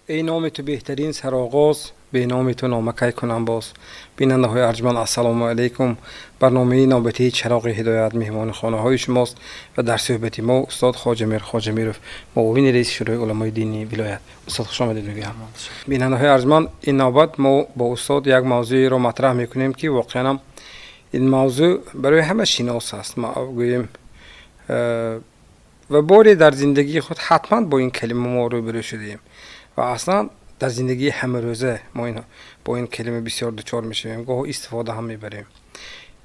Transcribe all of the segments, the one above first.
Эй номи ту беҳтарин сароғоз, беноми ту номакай кунам боз. Бинандаҳои арҷманд, ассалому алайкум. Барномаи навбатии «Чароғи ҳидоят» меҳмони хонаҳои шумост ва дар суҳбати мо устод Хоҷамир Хоҷамиров, муовини раиси Шӯрои уламои динии вилоят. Устод, хушомадед мегӯям. Бинандаҳои арҷманд, ин навбат мо бо устод як мавзӯеро матраҳ мекунем, ки воқеанам ин мавзӯъ барои ҳама шинос аст, гӯем, ва боре дар зиндагии худ ҳатман бо ин калима мо рӯбарӯ шудаем ва аслан дар зиндагии ҳамарӯза мо бо ин калима бисёр дучор мешавем, гоҳо истифода ҳам мебарем.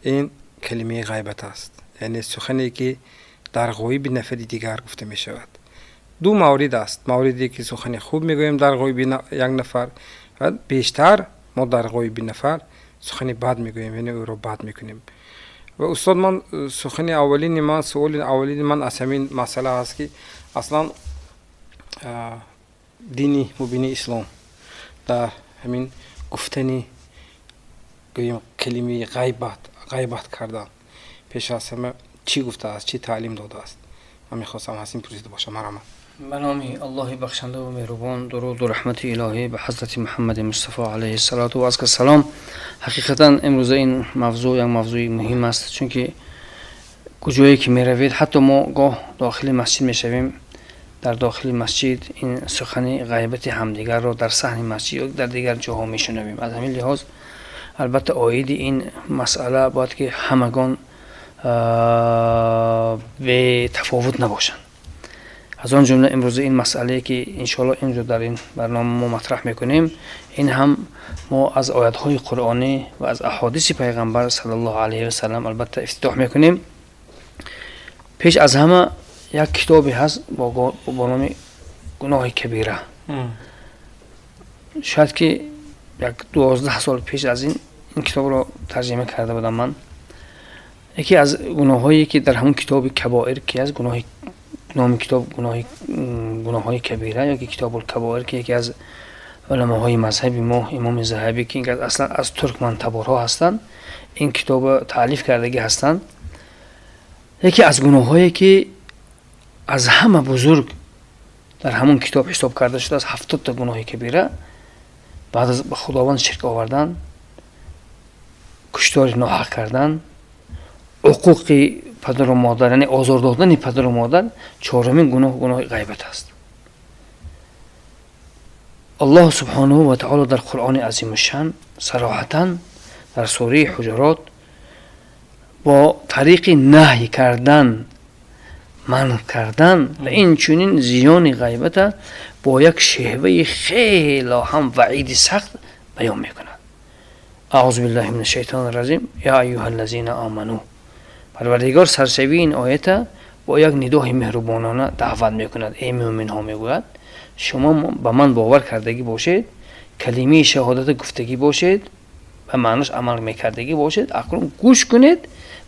Ин калимаи ғайбат аст, яъне сухане, ки дар ғоиби нафари дигар гуфта мешавад. Ду маврид аст: мавриде, ки сухани хуб мегӯем дар ғоиби як нафар, ва бештар мо дар ғоиби нафар сухани бад мегӯем, яъне ӯро бад мекунем. Ва устод, ман сухани аввалини ман, суоли аввалини ман аз ҳамин масъала аст, ки аслан дини мубини ислом дар ҳамин гуфтани, гӯем, калимаи ғайбат, ғайбат кардан пеш аз ҳама чӣ гуфтааст, чӣ таълим додааст? Ман мехостам аз ин пурсида бошам. Марҳамат. Ба номи Аллоҳи бахшандаву меҳрубон, дуруду раҳмати илоҳӣ ба ҳазрати Муҳаммади Мустафо алайҳи салоту ва салом. Ҳақиқатан, имрӯза ин мавзӯъ як мавзӯи муҳим аст, чунки куҷое ки меравед, ҳатто мо гоҳ дохили масҷид мешавем, дар дохили масҷид ин сухани ғайбати ҳамдигарро дар саҳни масҷид ё дар дигар ҷоҳо мешунавем. Аз ҳамин лиҳоз, албатта, оиди ин масъала бояд ки ҳамагон бетафовут набошанд. Аз он ҷумла имрӯза ин масъалае, ки иншоалло имрӯз дар ин барнома мо матраҳ мекунем, ин ҳам мо аз оятҳои қуръонӣ ва аз аҳодиси Пайғамбар саллаллоҳу алайҳи васалам албатта ифтитоҳ мекунем. Пеш аз ҳама як китобе ҳаст бо номи «Гуноҳи кабира». Шояд ки як 12 сол пеш аз ин ин китобро тарҷима карда будам ман. Яке аз гуноҳҳое, ки дар ҳамон китоби кабоир ки аст, гуноҳи, номи китоб гуноҳи гуноҳҳои кабира ёки «Китобул кабоир», ки яке аз уламоҳои мазҳаби мо, Имоми Заҳабӣ, ки аслан аз туркмантаборҳо ҳастанд, ин китобро таълиф кардагӣ ҳастанд, яке аз гуноҳҳое, ки аз ҳама бузург дар ҳамон китоб ҳисоб карда шудааст, 70-та гуноҳи кабира, баъд аз ба Худованд ширк овардан, куштори ноҳақ кардан, ҳуқуқи падару модар, яъне озор додани падару модар, чорумин гуноҳ гуноҳи ғайбат аст. Аллоҳ субҳонаҳу ва таоло дар Қуръони азимушшан сароҳатан дар сураи Ҳуҷурот бо тариқи наҳй кардан, манъ кардан ва инчунин зиёни ғайбата бо як шеваи хело ҳам ваъиди сахт баён мекунад. Аъузу биллаҳи мин ашшайтони ражим. Я айюҳа ллазина оману. Парвардигор саршавии ин оята бо як нидоҳи меҳрубонона даъват мекунад. Эй мӯъминҳо, мегӯяд, шумо ба ман бовар кардагӣ бошед, калимаи шаҳодата гуфтагӣ бошед, ба маънош амал мекардагӣ бошед, акнун гӯш кунед,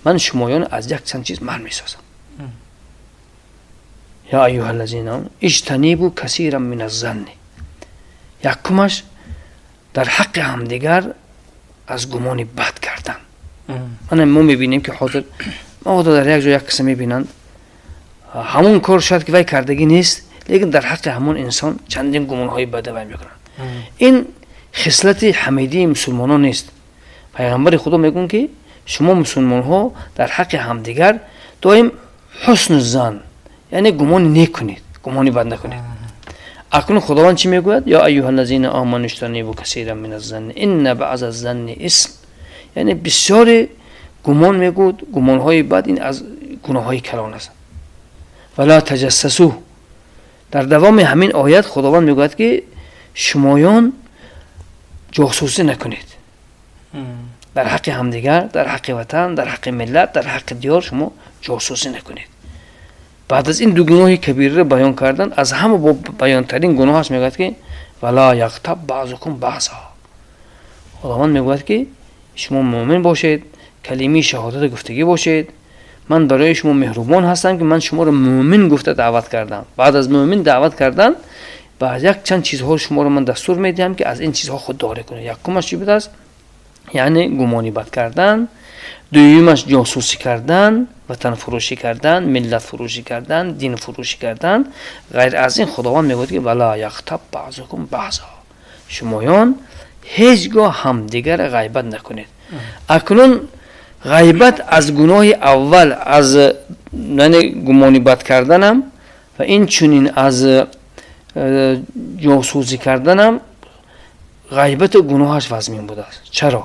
ман шумоён аз якчанд чиз манъ месозам. Я айюҳа ллазина иҷтанибу касиран мин аззанни. Якумаш, дар ҳаққи ҳамдигар аз гумони бад кардан. Мана мо мебинем, ки ҳозир мабодо дар як ҷо як киса мебинанд, ҳамон кор шояд ки вай кардагӣ нест, лекин дар ҳаққи ҳамон инсон чандин гумонҳои бада вай мекунанд. Ин хислати ҳамидии мусулмонон нест. Пайғамбари Худо мегӯянд, ки шумо мусулмонҳо дар ҳаққи ҳамдигар доим ҳусну зан, яъне гумони нек кунед, гумони бад накунед. Акнун Худованд чӣ мегӯяд? Я айюҳа ллазина оману иҷтанибу касиран мин аззанни инна баъза занни исм. Яъне бисёре гумон, мегӯд, гумонҳои бад ин аз гуноҳҳои калон аст. Вала таҷассасу. Дар давоми ҳамин оят Худованд мегӯяд, ки шумоён ҷосусӣ накунед дар ҳаққи ҳамдигар, дар ҳаққи ватан, дар ҳаққи миллат, дар ҳаққи диёр шумо ҷосусӣ накунед. Баъд аз ин ду гуноҳи кабираро баён кардан, аз ҳама бо баёнтарин гуноҳаш мегӯяд, ки вала яғтаб баъзукум баъза. Худованд мегӯяд, ки шумо муъмин бошед, калимаи шаҳодата гуфтагӣ бошед, ман барои шумо меҳрубон ҳастам, ки ман шуморо муъмин гуфта даъват кардам. Баъд аз муъмин даъват кардан ба якчанд чизҳо шуморо ман дастур медиҳам, ки аз ин чизҳо худдорӣ кунед. Якумаш чӣ будааст? Яъне гумони бад кардан. Дуюмаш, ҷосусӣ кардан. Ватанфурӯшӣ кардан, миллатфурӯшӣ кардан, динфурӯшӣ кардан. Ғайр аз ин, Худованд мегӯяд, ки ولا یغتب بعضکم بعضا, шумоён ҳеҷ гоҳ ҳамдигара ғайбат накунед. Акнун ғайбат аз гуноҳи аввал, аз, яъне, гумони бад карданам ва инчунин аз ҷосусӣ карданам, ғайбату гуноҳаш вазмин будааст. Чаро?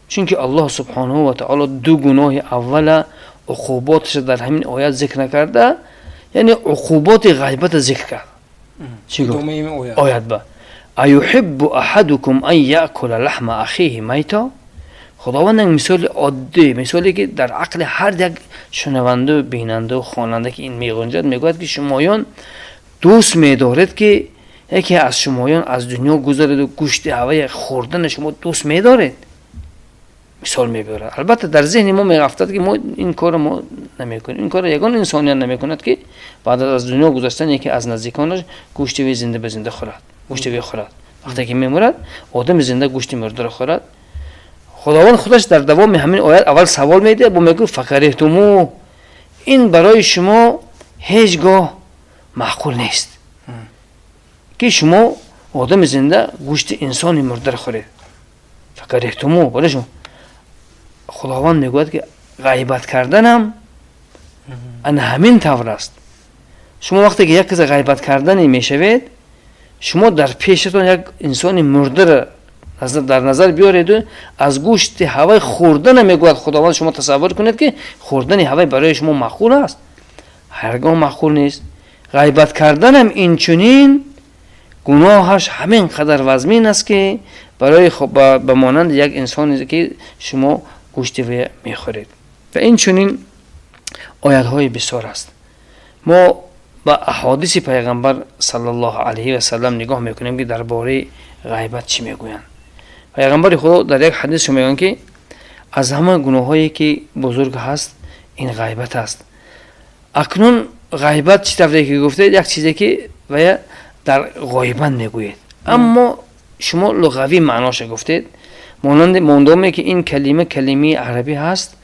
Чунки Аллоҳ субҳонаҳу ва таоло ду гуноҳи аввала уқуботаша дар ҳамин оят зикр накарда, яъне уқуботи ғайбата зикр кард. Чӣ гуфт оят? Ба أيحب أحدكم أن يأكل لحم أخيه ميتا. Худованд як мисоли оддӣ, мисоле ки дар ақли ҳар як шунаванду, бинанду, хонанда ки ин меғунҷад, мегӯяд, ки шумоён дӯст медоред, ки яке аз шумоён аз дунё гузареду гӯшти ҳавая хӯрдана шумо дӯст медоред? Мисол мебиёрад. Албатта, дар зеҳни мо меафтад, ки мо ин корро мо намекунем, ин корро ягон инсоният намекунад, ки баъд аз дунё гузаштан яке аз наздиконаш гӯшти вай зинда ба зинда хӯрад, гӯшти вай хӯрад. Вақте ки мемурад, одами зинда гӯшти мурдаро хӯрад. Худованд худаш дар давоми ҳамин оят аввал савол медиҳад, бо мегӯяд: فکرهتموه, ин барои шумо ҳеҷ гоҳ маъқул нест, ки шумо, одами зинда, гӯшти инсони мурдаро хӯред. فکرهتموه. Барои шумо Худованд мегӯяд, ки ғайбат карданам ана ҳамин тавр аст. Шумо вақте ки як каса ғайбат кардане мешавед, шумо дар пешатон як инсони мурдаро дар назар биёреду аз гӯшти ҳавай хӯрдана, мегӯяд Худованд, шумо тасаввур кунед, ки хӯрдани ҳавай барои шумо маъқул аст? Ҳаргоҳ маъқул нест. Ғайбат карданам инчунин гуноҳаш ҳамин қадар вазмин аст, ки барои ба монанди як инсоне ки шумо гӯшти вай мехӯред. Ва инчунин оятҳои бисёр аст. Мо ба аҳодиси Пайғамбар саллаллоҳу алайҳи васалам нигоҳ мекунем, ки дар бораи ғайбат чӣ мегӯянд. Пайғамбари Худо дар як ҳадисшо мегӯянд, ки аз ҳама гуноҳҳое ки бузург ҳаст, ин ғайбат аст. Акнун ғайбат, чӣ тавре ки гуфтед, як чизе ки вая дар ғоибан мегӯед, аммо шумо луғавӣ маъноша гуфтед. Монанди мондоме ки ин калима калимаи арабӣ ҳаст,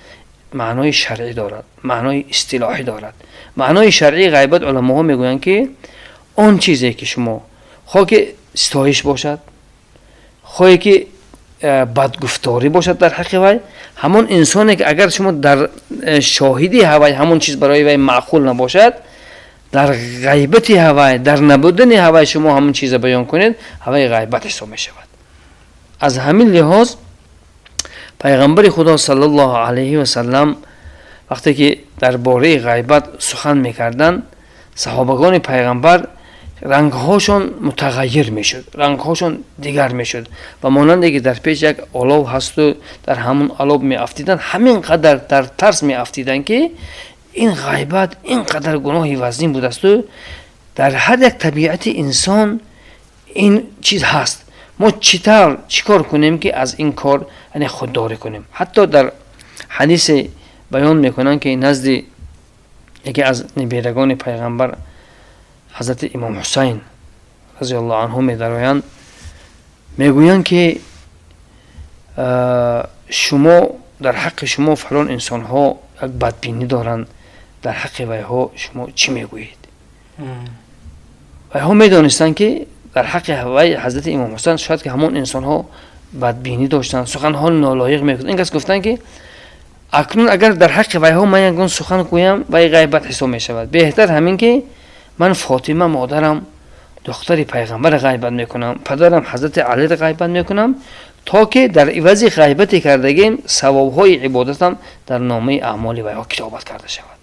маънои шаръӣ дорад, маънои истилоҳӣ дорад. Маънои шаръии ғайбат, уламоҳо мегӯянд, ки он чизе ки шумо, хоҳ ки ситоиш бошад, хоҳе ки бадгуфторӣ бошад дар ҳаққи вай, ҳамон инсоне ки агар шумо дар шоҳидии ҳавай ҳамон чиз барои вай маъқул набошад, дар ғайбати ҳавай, дар набудани ҳавай шумо ҳамон чиза баён кунед, ҳавай ғайбат ҳисоб мешавад. Аз ҳамин лиҳоз Пайғамбари Худо саллаллоҳу алайҳи васалам вақте ки дар бораи ғайбат сухан мекарданд, саҳобагони Пайғамбар рангҳошон мутағайир мешуд, рангҳошон дигар мешуд ва монанде ки дар пеш як олов ҳасту дар ҳамон олов меафтиданд, ҳамин қадар дар тарс меафтиданд, ки ин ғайбат ин қадар гуноҳи вазнин будасту дар ҳар як табиати инсон ин чиз ҳаст. Мо чӣ тавр, чӣ кор кунем, ки аз ин кор, яъне, худдорӣ кунем? Ҳатто дар ҳадисе баён мекунанд, ки назди яке аз неберагони Пайғамбар, ҳазрати Имом Ҳусайн разиаллоҳу анҳу, медароянд, мегӯянд, ки шумо, дар ҳаққи шумо фалон инсонҳо як бадбинӣ доранд, дар ҳаққи вайҳо шумо чӣ мегӯед? Вайҳо медонистанд, ки дар ҳаққи вай, ҳазрати Имом Ҳусайн, шояд ки ҳамон инсонҳо бадбинӣ доштанд, суханҳои нолоиқ мекунанд. Ин кас гуфтанд, ки акнун агар дар ҳаққи вайҳо ман ягон сухан гӯям, вай ғайбат ҳисоб мешавад. Беҳтар ҳамин, ки ман Фотима, модарам, духтари Пайғамбара ғайбат мекунам, падарам ҳазрати Алиро ғайбат мекунам, то ки дар ивази ғайбате кардагим савобҳои ибодатам дар номаи аъмоли вайҳо китобат карда шавад.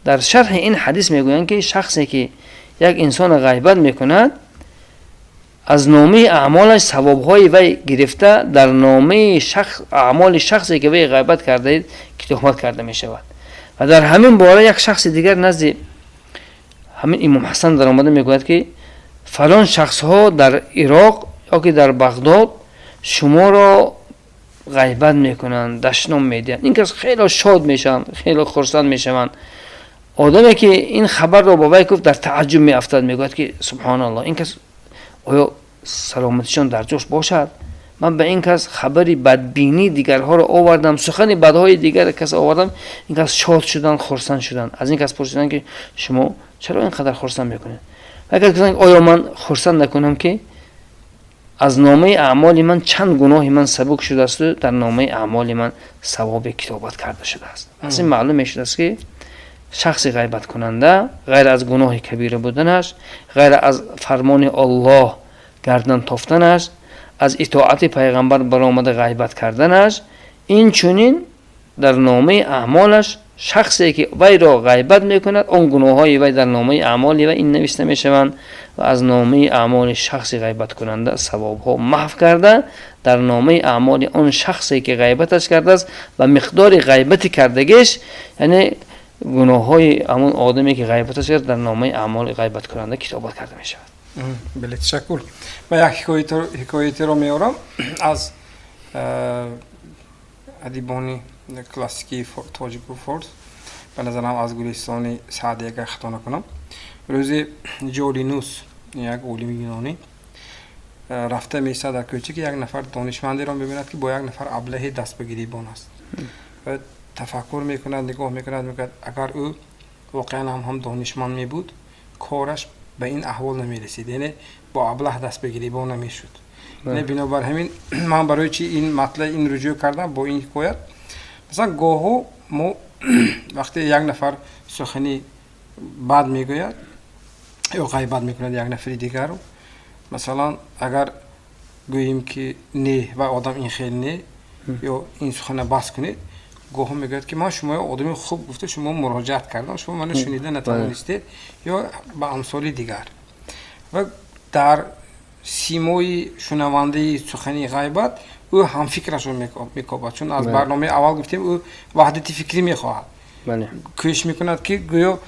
Дар шарҳи ин ҳадис мегӯянд, ки шахсе ки як инсонро ғайбат мекунад, аз номаи аъмолаш савобҳои вай гирифта, дар номаи аъмоли шахсе ки вай ғайбат кардаед китобат карда мешавад. Ва дар ҳамин бора як шахси дигар назди ҳамин Имом Ҳасан даромада мегӯяд, ки фалон шахсҳо дар Ироқ ё ки дар Бағдод шуморо ғайбат мекунанд, дашном медиҳанд. Ин кас хело шод мешаванд, хело хурсанд мешаванд. Одаме ки ин хабарро ба вай гуфт, дар тааҷҷуб меафтад, мегӯяд, ки субҳоналлоҳ, ин кас оё саломатишон дар ҷош бошад? Ман ба ин кас хабари бадбинии дигарҳоро овардам, сухани бадҳои дигар кас овардам, ин кас шод шуданд, хурсанд шуданд. Аз ин кас пурсиданд, ки шумо чаро ин қадар хурсанд мекунед? Ва кас гуфтанд: оё ман хурсанд накунам, ки аз номаи аъмоли ман чанд гуноҳи ман сабук шудаасту дар номаи аъмоли ман савоби китобат карда шудааст? Аз ин маълум мешудааст, ки шахси ғайбаткунанда ғайр аз гуноҳи кабира буданаш, ғайр аз фармони Оллоҳ гардан тофтанаш, аз итоати пайғамбар баромада ғайбат карданаш, инчунин дар номаи аъмолаш шахсе ки вайро ғайбат мекунад, он гуноҳҳои вай дар номаи аъмоли вай ин навишта мешаванд ва аз номаи аъмоли шахси ғайбаткунанда савобҳо маҳв карда, дар номаи аъмоли он шахсе ки ғайбаташ кардааст, ба миқдори ғайбати кардагиш, яъне гуноҳҳои ҳамон одаме ки ғайбаташ кард, дар номаи аъмоли ғайбаткунанда китобат карда мешавад. Бале, ташаккур. Ман як ҳикоятеро меорам аз адибони классикии тоҷику форс, ба назарам, аз Гулистони Саъдӣ, агар хато накунам. Рӯзи Ҷолинус, як олими юнонӣ, рафта меистад дар кӯча, ки як нафар донишмандеро мебинад, ки бо як нафар аблаҳе даст ба гирибон аст. Ва тафаккур мекунад, нигоҳ мекунад, мегӯяд: агар ӯ воқеан ҳам донишманд мебуд, кораш ба ин аҳвол намерасид, яъне бо аблаҳ даст ба гирибон намешуд. Бинобар ҳамин ман барои чи ин матлаб ин руҷӯъ кардам бо ин ҳикоят? Масалан, гоҳҳо мо вақте як нафар сухани бад мегӯяд ё ғайбат мекунад як нафари дигарро, масалан, агар гӯем, ки не, ва одам ин хел не ё ин сухана бас кунед, гоҳо мегӯяд, ки ман шуморо одами хуб гуфта шумо муроҷиат кардам, шумо мана шунида натавонистед ё ба амсоли дигар. Ва дар симои шунавандаи сухани ғайбат ӯ ҳамфикрашро мекобад, чун аз барномаи аввал гуфтем, ӯ ваҳдати фикрӣ мехоҳад, кӯшиш мекунад, ки гӯё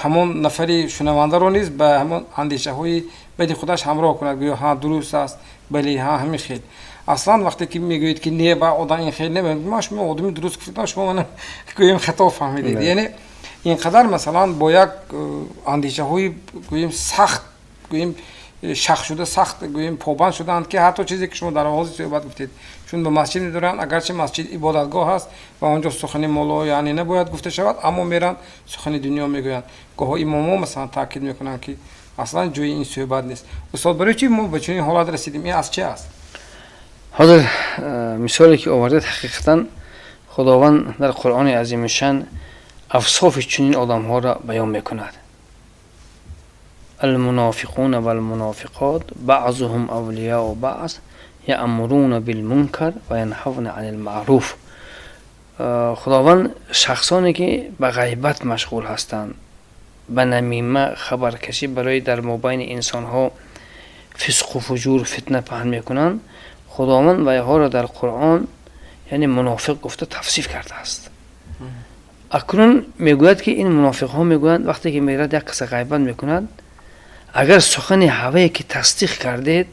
ҳамон нафари шунавандаро низ ба ҳамон андешаҳои бади худаш ҳамроҳ кунад, гӯё ҳа, дуруст аст, бале, ҳа, ҳамин хел. Аслан вақте ки мегӯед, ки не, ба одам ин хел не, ман шумо одами дуруст гуфтам, шумо мана гӯем хато фаҳмидед. Яъне ин қадар, масалан, бо як андешаҳои гӯем сахт, гӯем шах шуда, сахт гӯем побанд шудаанд, ки ҳатто чизе ки шумо дар оғози суҳбат гуфтед, чун ба масҷид медоранд, агарчи масҷид ибодатгоҳ аст ва он ҷо сухани моло яъне набояд гуфта шавад, аммо меранд, сухани дунё мегӯянд. Гоҳо имомҳо, масалан, таъкид мекунанд, ки аслан ҷои ин суҳбат нест. Устод, барои чи мо ба чунин ҳолат расидем? Ин аз чи аст? Ҳозир мисоле ки овардед, ҳақиқатан Худованд дар Қуръони азимушшан авсофи чунин одамҳоро баён мекунад: المنافقون والمنافقات بعضهم أولياء بعض يأمرون بالمنكر وينهون عن المعروف. Худованд шахсоне ки ба ғайбат машғул ҳастанд, ба намима, хабаркашӣ барои дар мобайни инсонҳо фисқу фуҷур, фитна паҳн мекунанд, Худованд вайҳоро дар Қуръон, яъне, мунофиқ гуфта тавсиф кардааст. Акнун мегӯяд, ки ин мунофиқҳо мегӯянд, вақте ки мерад, як каса ғайбат мекунад, агар сухани ҳавае ки тасдиқ кардед,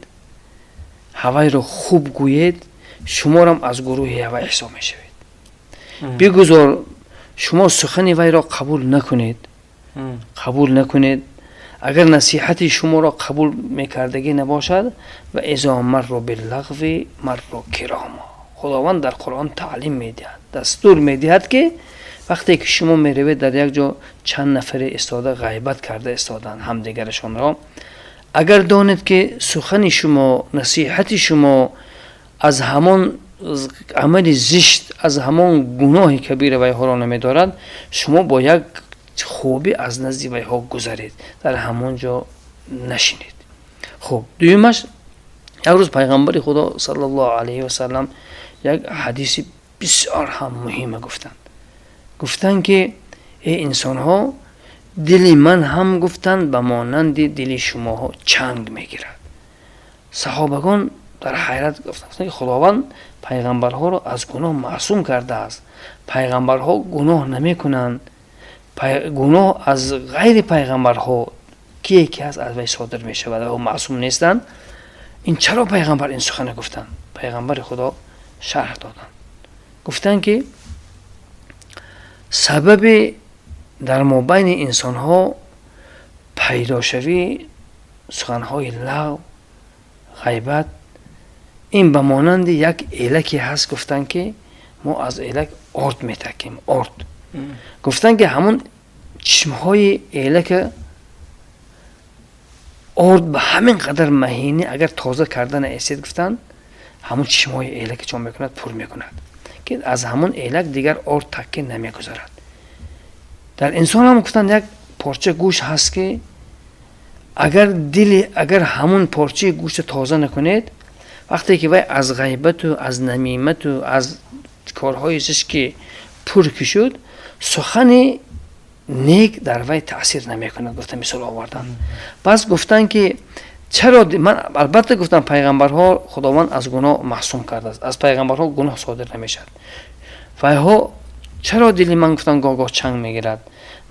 ҳавайро хуб гӯед, шуморам аз гурӯҳи ҳавай ҳисоб мешавед. Бигузор шумо сухани вайро қабул накунед, қабул накунед, агар насиҳати шуморо қабул мекардагӣ набошад, وإذا مروا باللغو مروا كراما. Худованд дар Қуръон таълим медиҳад, дастур медиҳад, ки вақте ки шумо меравед, дар як ҷо чанд нафаре истода ғайбат карда истоданд ҳамдигарашонро, агар донед, ки сухани шумо, насиҳати шумо аз ҳамон амали зишт, аз ҳамон гуноҳи кабира вайҳоро намедорад, шумо бо як хубӣ аз назди вайҳо гузаред, дар ҳамон ҷо нашинед. Хуб, дуюмаш, як рӯз пайғамбари Худо саллаллоҳу алайҳи васалам як ҳадиси бисёр ҳам муҳима гуфтанд. Гуфтанд, ки э инсонҳо, дили ман ҳам, гуфтанд, ба монанди дили шумоҳо чанг мегирад. Саҳобагон дар ҳайрат гуфтанд, ки Худованд пайғамбарҳоро аз гуноҳ маъсум кардааст, пайғамбарҳо гуноҳ намекунанд, гуноҳ аз ғайри пайғамбарҳо кие ки ҳаст, аз вай содир мешавад ва маъсум нестанд. Ин чаро пайғамбар ин сухана гуфтанд? Пайғамбари Худо шарҳ доданд, гуфтанд, ки сабаби дар мобайни инсонҳо пайдошавии суханҳои лағв, ғайбат, Ин ба монанди як элаке ҳаст, гуфтанд, ки мо аз элак орд метакем, орд. Гуфтанд, ки ҳамон чишмҳои элака орд ба ҳамин қадар маҳинӣ агар тоза карда наэсед, гуфтанд, ҳамон чишмҳои элака чон мекунад, пур мекунад, ки аз ҳамон элак дигар орд такки намегузарад. Дар инсон ҳам, гуфтанд, як порча гӯшт ҳаст, ки агар дили агар ҳамон порчаи гӯшта тоза накунед, вақте ки вай аз ғайбату аз намимату аз корҳои зишт ки пур ки шуд, сухани нек дар вай таъсир намекунад, гуфта мисол оварданд. Пас гуфтанд, ки чаро ман албатта гуфтам, пайғамбарҳо Худованд аз гуноҳ маъсум кардааст, аз пайғамбарҳо гуноҳ содир намешавад. Вайҳо чаро дили ман, гуфтан, гоҳ-гоҳ чанг мегирад?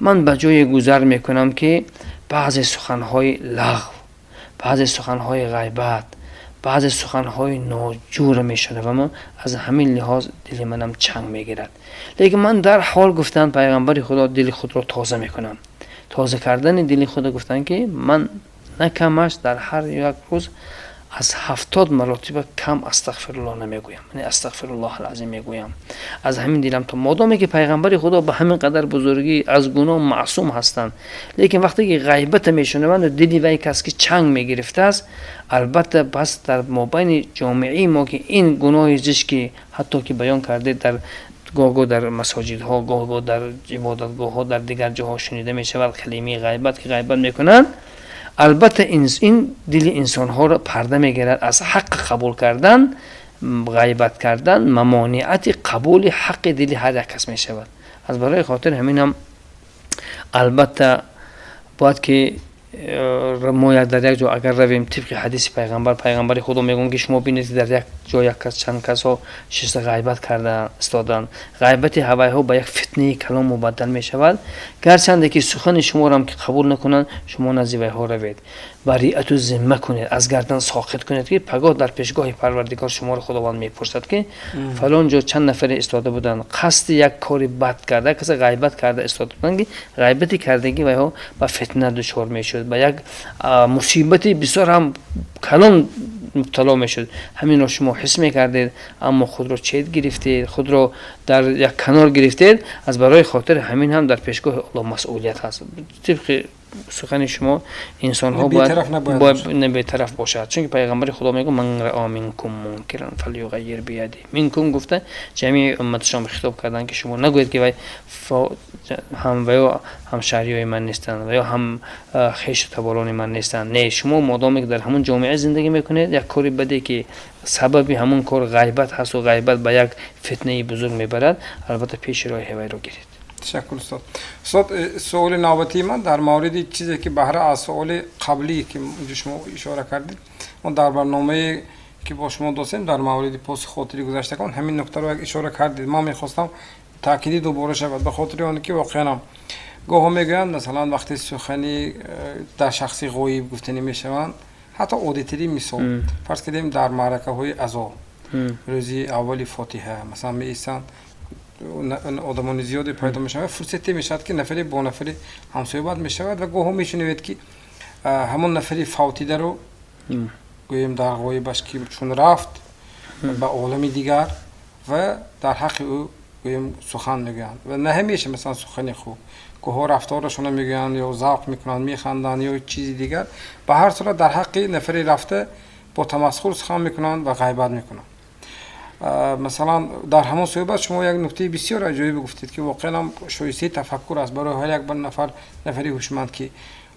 Ман ба ҷое гузар мекунам, ки баъзе суханҳои лағв, баъзе суханҳои ғайбат, баъзе суханҳои ноҷӯра мешунавам, аз ҳамин лиҳоз дили манам чанг мегирад. Лекин ман дар ҳол, гуфтанд пайғамбари Худо, дили худро тоза мекунам. Тоза кардани дили худо, гуфтанд, ки ман на камаш дар ҳар як рӯз аз 70 маротиба кам астағфируллоҳ намегӯям, яъне астағфируллоҳ алазим мегӯям. Аз ҳамин дилам то модоме ки пайғамбари Худо ба ҳамин қадар бузургӣ аз гуноҳ маъсум ҳастанд, лекин вақте ки ғайбата мешунаванд, дили вай кас ки чанг мегирифтааст. Албатта, пас дар мобайни ҷомеаи мо ки ин гуноҳи зишт, ки ҳатто ки баён кардед, дар гоҳ-гоҳ дар масоҷидҳо, гоҳ-гоҳ дар ибодатгоҳҳо, дар дигар ҷоҳо шунида мешавад калимаи ғайбат, ки ғайбат мекунанд. Албатта, ин дили инсонҳоро парда мегирад аз ҳақ қабул кардан. Ғайбат кардан мамониати қабули ҳаққи дили ҳар як кас мешавад. Аз барои хотир ҳаминам, албатта, бояд ки мо дар як ҷо агар равем, тибқи ҳадиси пайғамбар, пайғамбари Худо мегӯянд, ки шумо бинед, дар як ҷо як кас, чанд касҳо шишта ғайбат карда истоданд, ғайбати ҳавайҳо ба як фитнаи калон мубаддал мешавад. Гарчанде ки сухани шуморам ки қабул накунанд, шумо назди вайҳо равед, бариату зимма кунед, аз гардан соқит кунед, ки пагоҳ дар пешгоҳи Парвардигор шуморо Худованд мепурсад, ки фалон ҷо чанд нафаре истода буданд, қасди як кори бад карда, касе ғайбат карда истода буданд, ки ғайбати кардагӣ вайҳо ба фитна дучор мешуд, ба як мусибати бисёр ҳам калон мубтало мешуд. Ҳаминро шумо ҳис мекардед, аммо худро чет гирифтед, худро дар як канор гирифтед. Аз барои хотири ҳамин ҳам дар пешгоҳи Аллоҳ масъулият ҳаст. Тибқи сухани шумо, инсонҳо бояд бетараф бошад, чунки пайғамбари Худо мегӯ: "Ман раъа минкум мункиран фалюғаййир бияди". Минкум гуфта, ҷамъи умматашон хитоб карданд, ки шумо нагӯед, ки вай ҳам ва ё ҳамшаҳриёи ман нестанд ва ё ҳам хешу таборони ман нестанд. Не, шумо модоме ки дар ҳамон ҷомеа зиндагӣ мекунед, як кори баде ки сабаби ҳамон кор ғайбат ҳасту ғайбат ба як фитнаи бузург мебарад, албатта, пеши роҳи ҳавайро гиред. Ташаккур, устод. Устод, суоли навбатии ман дар мавриди чизе ки баҳра аз суоли қаблӣ, ки шумо ишора кардед, мо дар барномае ки бо шумо доштем дар мавриди поси хотири гузаштагон, ҳамин нуктаро як ишора кардед. Ман мехостам таъкидӣ дубора шавад, ба хотири оне ки воқеанам гоҳо мегӯянд, масалан, вақте сухани дар шахси ғоиб гуфтанӣ мешаванд, ҳатто оддитарин мисол, фарз кардем, дар маъракаҳои азо, рӯзи аввали фотиҳа, масалан, меистанд, одамони зиёде пайдо мешавад, фурсате мешавад, ки нафаре бо нафаре ҳамсӯҳбат мешавад ва гоҳо мешунавед, ки ҳамон нафари фавтидаро, гӯем, дар ғоибаш, ки чун рафт ба олами дигар, ва дар ҳаққи ӯ, гӯем, сухан мегӯянд ва на ҳамеша, масалан, сухани хуб, гоҳо рафторашонро мегӯянд ё завқ мекунанд, механданд ё чизи дигар. Ба ҳар сурат, дар ҳаққи нафари рафта бо тамасхур сухан мекунанд ва ғайбат мекунанд. Масалан, дар ҳамон суҳбат шумо як нуктаи бисёр аҷоибе гуфтед, ки воқеан ҳам шоистаи тафаккур аст барои ҳар як нафар, нафари ҳушманд, ки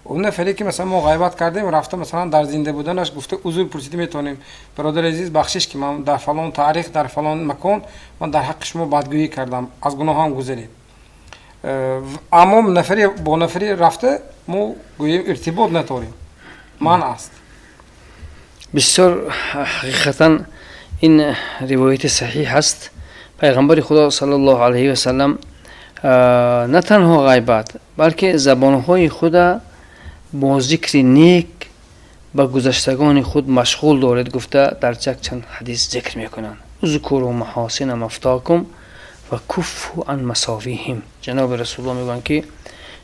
он нафаре ки, масалан, мо ғайбат кардем, рафта, масалан, дар зинда буданаш гуфта, узр пурсида метавонем: "Бародари азиз, бахшиш, ки ман дар фалон таърих, дар фалон макон ман дар ҳаққи шумо бадгӯӣ кардам, аз гуноҳам гузаред". Аммо нафаре бо нафаре рафта мо, гӯем, иртибот надорем, манъ аст. Бисёр ҳақиқатан ин ривояти саҳиҳ ҳаст. Пайғамбари Худо саллаллоҳу алайҳи васалам на танҳо ғайбат, балки забонҳои худа бо зикри нек ба гузаштагони худ машғул доред, гуфта, дар чанд ҳадис зикр мекунанд: "Узкуру маҳосина мавтокум ва куффу ан масовиҳим". Ҷаноби Расулулло мегӯянд, ки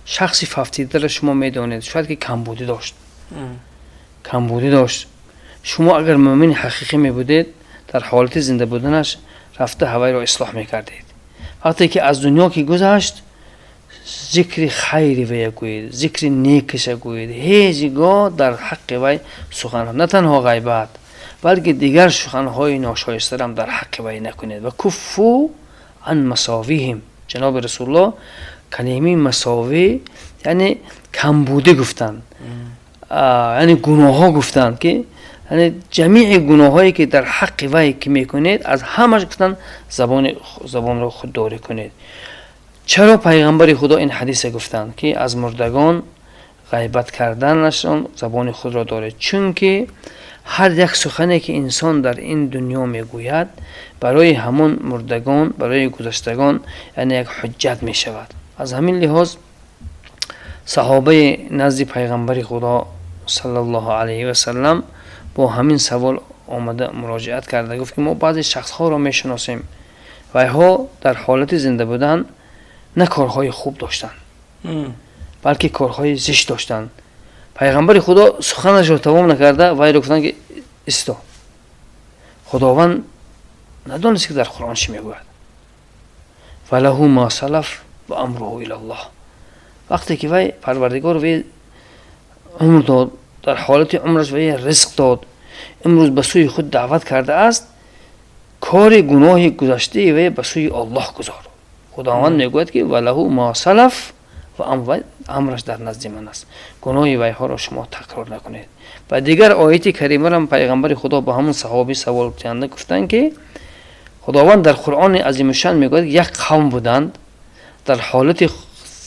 шахси фавтидаро шумо медонед, шояд ки камбудӣ дошт. Шумо агар мӯмини ҳақиқӣ мебудед. Дар ҳолати зинда буданаш рафта ҳавайро ислоҳ мекардед. Вақте ки аз дунё ки гузашт, зикри хайри вая гӯед, зикри некаша гӯед. Ҳеҷ гоҳ дар ҳаққи вай сухан, на танҳо ғайбат, балки дигар суханҳои ношоистарам дар ҳаққи вай накунед. Ва куффу ан масовиҳим. Ҷаноби Расулуллоҳ калимаи масовӣ, яъне камбудӣ гуфтанд, яъне гуноҳҳо гуфтанд, ки яъне ҷамеи гуноҳҳое ки дар ҳаққи вай ки мекунед, аз ҳамаш гуфтанд, забонро худдорӣ кунед. Чаро пайғамбари Худо ин ҳадиса гуфтанд, ки аз мурдагон ғайбат карданашон забони худро доред? Чунки ҳар як сухане ки инсон дар ин дунё мегӯяд, барои ҳамон мурдагон, барои гузаштагон, яъне як ҳуҷҷат мешавад. Аз ҳамин лиҳоз саҳобаи назди пайғамбари Худо саллаллоҳу алайҳи васаллам бо ҳамин савол омада муроҷиат карда гуфт, ки мо баъзе шахсҳоро мешиносем, вайҳо дар ҳолати зинда будан на корҳои хуб доштанд, балки корҳои зишт доштанд. Пайғамбари Худо суханашро тамом накарда вайро гуфтанд, ки исто, Худованд надонист, ки дар Қуръон чӣ мегӯяд: валаҳу ма салаф ва амруҳу илаллоҳ. Вақте ки вай Парвардигор вай умр дод, дар ҳолати умраш вай ризқ дод, имрӯз ба сӯи худ даъват кардааст, кори гуноҳи гузаштаи вай ба сӯи Аллоҳ гузор. Худованд мегӯяд, ки валаҳу ма салаф ва амраш дар назди ман аст, гуноҳи вайҳоро шумо такрор накунед. Ва дигар ояти каримарам пайғамбари Худо ба ҳамон саҳоби саволдиҳанда гуфтанд, ки Худованд дар Қуръони азимушшан мегӯяд, як қавм буданд, дар ҳолати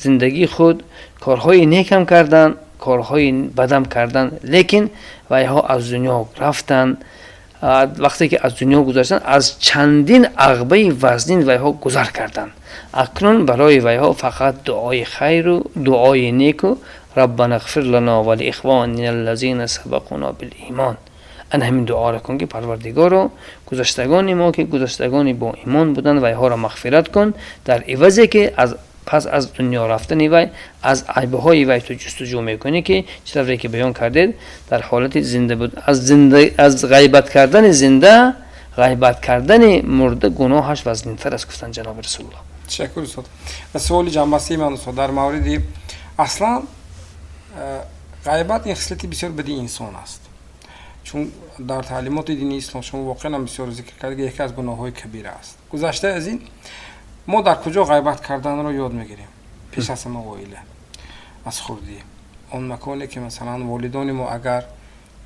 зиндагии худ корҳои некам карданд, корҳои бадам карданд, лекин вайҳо аз дунё рафтанд. Вақте ки аз дунё гузаштанд, аз чандин ағбаи вазнин вайҳо гузар карданд. Акнун барои вайҳо фақат дуои хайру дуои неку: раббана ғфир лана ва лиихванина аллазина сабақуна билимон. Ана ҳамин дуоро кун, ки Парвардигоро, гузаштагони мо, ки гузаштагони бо имон буданд, вайҳоро мағфират кун, дар ивазе ки аз пас аз дунё рафтани вай аз айбҳои вай ту ҷустуҷӯ мекунӣ, ки чӣ тавре ки баён кардед, дар ҳолати зинда буд, аз ғайбат кардани зинда ғайбат кардани мурда гуноҳаш вазнинтар аст, гуфтанд ҷаноби Расулуллоҳ. Ташаккур, устод. Ва суоли ҷамъбастии ман, устод, дар мавриди аслан ғайбат, ин хислати бисёр бади инсон аст, чун дар таълимоти дини ислом шумо воқеан ҳам бисёр зикр кард, яке аз гуноҳҳои кабира аст. Гузашта аз ин, мо дар куҷо ғайбат карданро ёд мегирем? Пеш аз ҳама оила, аз хурдӣ, он маконе ки масалан волидони мо агар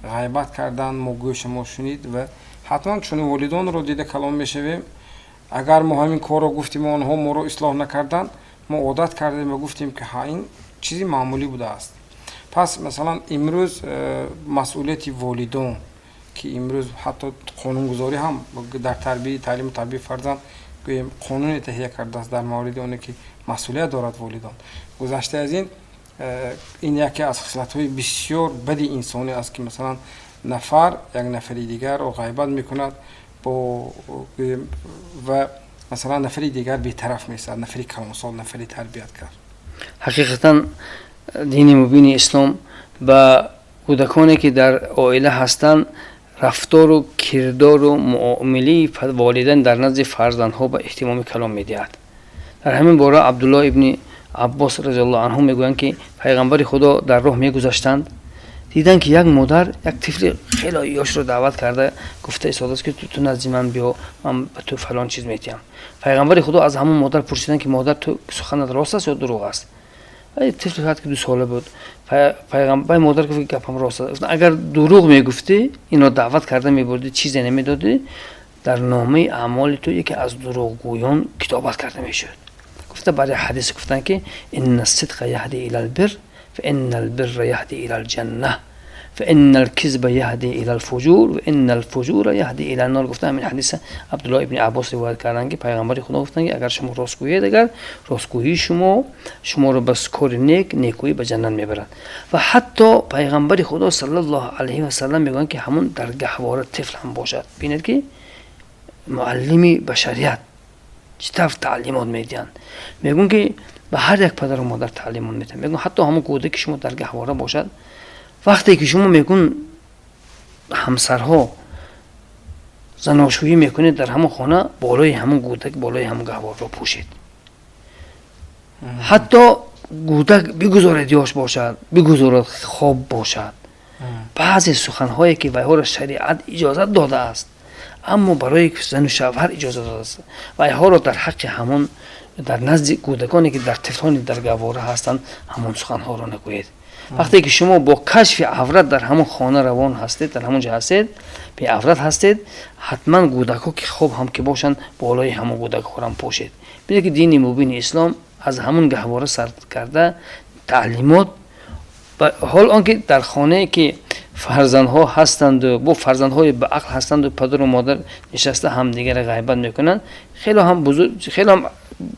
ғайбат кардан, мо гӯши мо шунид ва ҳатман чунин волидонро дида калон мешавем. Агар мо ҳамин корро гуфтим, онҳо моро ислоҳ накарданд, мо одат кардем ва гуфтем, ки ҳа, ин чизи маъмулӣ будааст. Пас масалан имрӯз масъулияти волидон, ки имрӯз ҳатто қонунгузорӣ ҳам дар тарбияи таълиму тарбияи фарзанд, гӯем, қонуне таҳия кардааст дар мавриди оне ки масъулият дорад волидон. Гузашта аз ин, ин яке аз хислатҳои бисёр бади инсонӣ аст, ки масалан нафар як нафари дигарро ғайбат мекунад бо ва масалан нафари дигар бетараф меистад, нафари калонсол, нафари тарбияткар. Ҳақиқатан, дини мубини ислом ба кӯдаконе, ки дар оила ҳастанд, рафтору кирдору муомилаи волидайн дар назди фарзандҳо ба эҳтимоми калон медиҳад. Дар ҳамин бора Абдуллоҳ ибни Аббос разиаллоҳу анҳу мегӯянд, ки пайғамбари Худо дар роҳ мегузаштанд, диданд, ки як модар як тифли хеле ёшро даъват карда гуфта истодааст, ки ту назди ман биё, ман ба ту фалон чиз медиҳам. Пайғамбари Худо аз ҳамон модар пурсиданд, ки модар, ту суханат рост аст ё дурӯғ аст? Тифл шояд ки 2 сола буд. Пайғамбар модар гуфт, гапам рост аст. Агар дурӯғ мегуфтӣ, инро даъват карда мебурдӣ, чизе намедодӣ, дар номаи аъмоли ту яке аз дурӯғгӯён китобат карда мешуд, гуфта. Барои ҳадис гуфтанд, ки инна сидқа яҳди илал бир фа иннал бирра яҳди илал ҷанна фа иннал кизба яҳди илал фуҷур ва иннал фуҷура яҳди илан нор, гуфта. Ҳамин ҳадиса Абдуллоҳ ибни Аббос ривоят карданд, ки пайғамбари Худо гуфтанд, ки агар шумо рост гӯед, агар ростгӯии шумо шуморо ба кори нек, некӯӣ, ба ҷаннат мебарад. Ва ҳатто пайғамбари Худо саллаллоҳу алайҳи васалам мегӯянд, ки ҳамон дар гаҳвора тифл ҳам бошад, бинед, ки муаллими башарият чӣ тавр таълимот медиҳанд. Мегӯянд, ки ба ҳар як падару модар таълимот медиҳанд. Мегӯянд, ҳатто ҳамон кӯдаки шумо дар гаҳвора бошад, вақте ки шумо, мегӯн, ҳамсарҳо Заношӯӣ мекунед дар ҳамон хона, болои ҳамон гудак, болои ҳамон гаҳворро пӯшед. Ҳатто гудак бигузоред ёш бошад, бигузоред хоб бошад, баъзе суханҳое ки вайҳоро шариат иҷозат додааст, аммо барои зану шавҳар иҷозат додааст, вайҳоро дар ҳаққи ҳамон дар назди кӯдаконе ки дар тифлоне дар гаҳвора ҳастанд, ҳамон суханҳоро нагӯед. Вақте ки шумо бо кашфи аврат дар ҳамон хона равон ҳастед, дар ҳамон ҷо ҳастед, беаврат ҳастед, ҳатман кӯдакҳо ки хоб ҳам ки бошанд, болои ҳамон кӯдакҳорам пӯшед. Бинед, ки дини мубини ислом аз ҳамон гаҳвора сар карда таълимот. Ҳол он ки дар хонае ки фарзандҳо ҳастанду бо фарзандҳои ба ақл ҳастанду падару модар нишаста ҳамдигарро ғайбат мекунанд, хело ҳам бузург, хело ҳам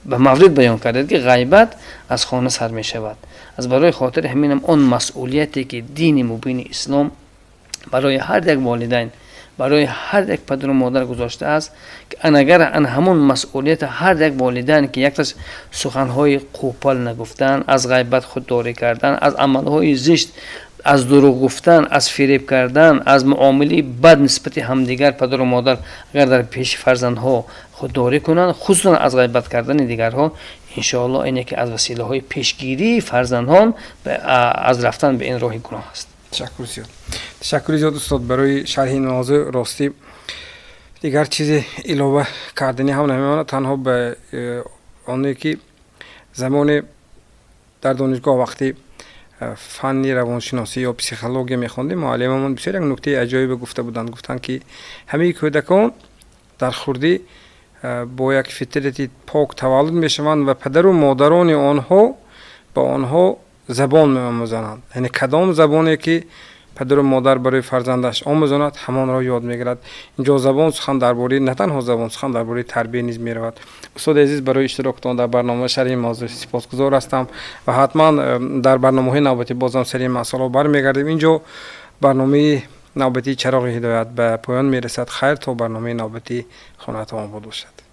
ба маврид баён кардед, ки ғайбат аз хона сар мешавад. Аз барои хотири ҳаминам он масъулияте ки дини мубини ислом барои ҳар як волидайн, барои ҳар як падару модар гузоштааст, ки агар ан ҳамон масъулияти ҳар як волидайн, ки якташ суханҳои қӯпал нагуфтан, аз ғайбат худдорӣ кардан, аз амалҳои зишт, аз дурӯғ гуфтан, аз фиреб кардан, аз муомилаи бад нисбати ҳамдигар падару модар агар дар пеши фарзандҳо худдорӣ кунанд, хусусан аз ғайбат кардани дигарҳо, иншоалло ин яке аз василаҳои пешгирии фарзандон аз рафтан ба ин роҳи гуноҳ аст. Ташаккур зиёд, ташаккури зиёд, устод, барои шарҳи ин мавзӯъ. Ростӣ, дигар чизе илова карданӣ ҳам намемонад, танҳо ба оне ки замоне дар донишгоҳ вақти фанни равоншиносӣ ё психология мехондем, муаллимамон бисёр як нуктаи аҷоибе гуфта буданд. Гуфтанд, ки ҳамаи кӯдакон дар хурдӣ бо як фитрати пок таваллуд мешаванд ва падару модарони онҳо ба онҳо забон меомӯзонанд. Яъне кадом забоне ки падару модар барои фарзандаш омӯзонад, ҳамонро ёд мегирад. Инҷо забон сухан дар бораи на танҳо забон, сухан дар бораи тарбия низ меравад. Устоди азиз, барои иштироктон дар барнома, шарҳи мавзӯъ сипосгузор ҳастам ва ҳатман дар барномаҳои навбатӣ бозам сари ин масъалаҳо бармегардем. Инҷо барномаи навбатии «Чароғи ҳидоят» ба поён мерасад. Хайр, то барномаи навбатӣ, хонаатон обод бошад.